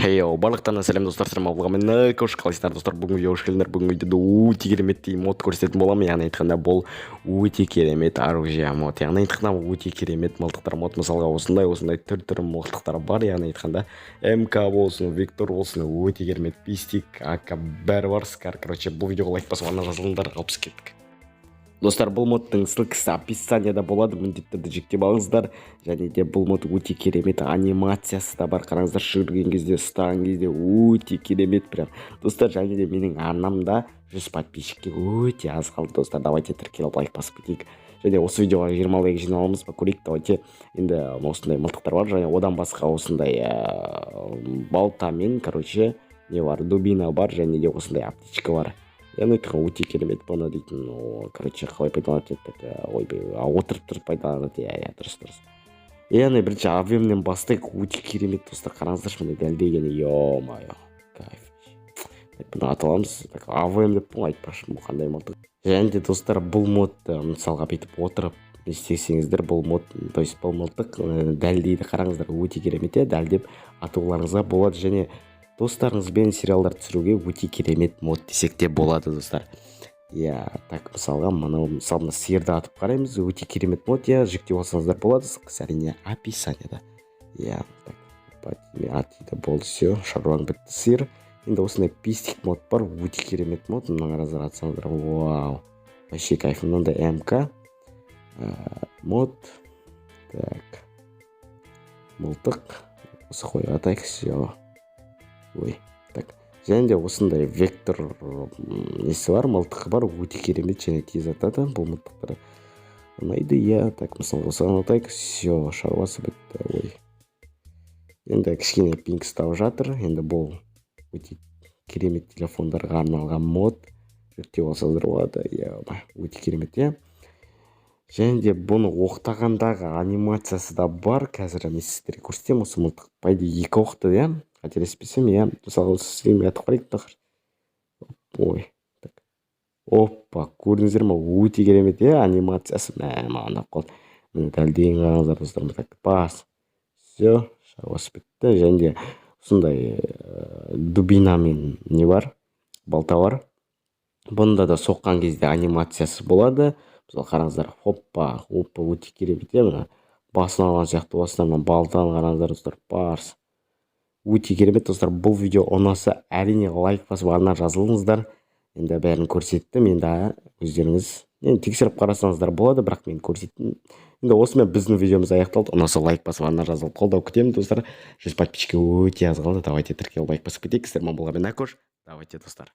Хейо, барлықтарына сәлем, достар! Сәлем мен Қош, қалайсыздар, достар? Бүгінгі видеоға қош келдіңдер. Бүгінгі видеода өте кереметтей мод көрсететін боламын. Яғни айтқанда, бұл өте керемет оружие мод. Яғни айтқанда, өте керемет мылтықтар мод. Мысалға, осындай осындай түр түрі мылтықтар бар. Яғни айтқанда, МК болсын, Вектор болсын, өте керемет пистик, АК, бәрі бар, скар. Короче, бұл видеоға лайк басып, ана жазылыңдар. Алпыс кеттік. Достар, бұл модтың ссылкасы описанияда болады, міндетті түрде жүктеп алыңыздар. Және де бұл мод өте керемет, анимациясы да бар. Қараңыздар, жүгірген кезде, ұстаған кезде өте керемет прям, достар. Және де менің арнамда 100 подписчикке өте аз қалды, достар. Давайте тіркеліп, лайк басып кетейік. Және осы видеоға 20 лайк жинай аламыз ба, көрейік. Давайте. Енді осындай мылтықтар бар және одан басқа осындай балтамен, короче, не бар, дубина бар және де осындай аптечка бар. Яғни айтқан, өте керемет. Бұны дейтін, короче, қалай пайдаланатын едік? Ойбай, отырып тұрып пайдаланады. Иә, дұрыс. Яғни бірінші АВМнен бастайық. Өте керемет, достар, қараңыздаршы, міне, дәлдеген. Ё-моё, кайф! Бұны ата аламыз. Так, АВМ деп ғой, айтпақшы, бұл қандай мылтық? Және де, достар, бұл модты мысалға бүйтіп отырып не істесеңіздер, бұл мод, то есть бұл мылтық дәлдейді. Қараңыздар, өте керемет, иә, дәлдеп атуларыңызға болады. Және достарыңызбен сериалдар түсіруге өте керемет мод десек те болады, достар, иә. Так, мысалға, мынау, мысалы, мына сиырды атып қараймыз. Өте керемет мод, иә, жүктеп алсаңыздар болады. Ссылкасы, әрине, описанияда, иә. Так, атиды, болды, все, шаруаң бітті, сиыр. Енді осындай пистик мод бар, өте керемет мод. Мына қараңыздар, атсаңыздар, вау, вообще кайф! Мынандай МК мод. Так, мылтық осы қой, атайық, все. Ой, так, және де осындай Вектор несі бар, мылтығы бар, өте керемет және тез атады. Бұл мылтықтар ұнайды, иә. Так, мысалы, осыған атайық, все, шаруасы бітті. Ой, енді кішкене пинг ұстап жатыр. Енді бұл өте керемет телефондарға арналған мод, жүктеп алсаңыздар болады, иә, өте керемет, иә. Және де бұны оқтағандағы анимациясы да бар. Қазір мен сіздерге көрсетемін. Осы мылтық, по идее, екі оқты, иә, қателеспесем, иә. Мысалға, осы стрим атып қарайық. Ой, так, опа, көрдіңіздер ма? Өте керемет, иә, анимациясы. Мә, маған ұнап қалды. Міне, дәлдеген, қараңыздар, достар. Так, бас, все, шаруасы бітті. Және де осындай дубинамен не бар, балта бар. Бұнда да соққан кезде анимациясы болады. Мысалы, қараңыздар, хоппа, опа, өте керемет, иә. Мына басын алған сияқты боласыздар. Мына балтаны қараңыздар, достар, барс, өте керемет. Достар, бұл видео ұнаса, әрине, лайк басып, арна жазылыңыздар. Енді бәрін көрсеттім, енді өздеріңіз енді тексеріп қарасаңыздар болады, бірақ мен көрсеттім. Енді осымен біздің видеомыз аяқталды. Ұнаса, лайк басып, арна жазылып, қолдау күтемін, достар. 100 подписчикке өте аз қалды. Давайте тіркеліп, лайк басып кетейік. Сіздермен болған мен, Акош. Давайте, достар.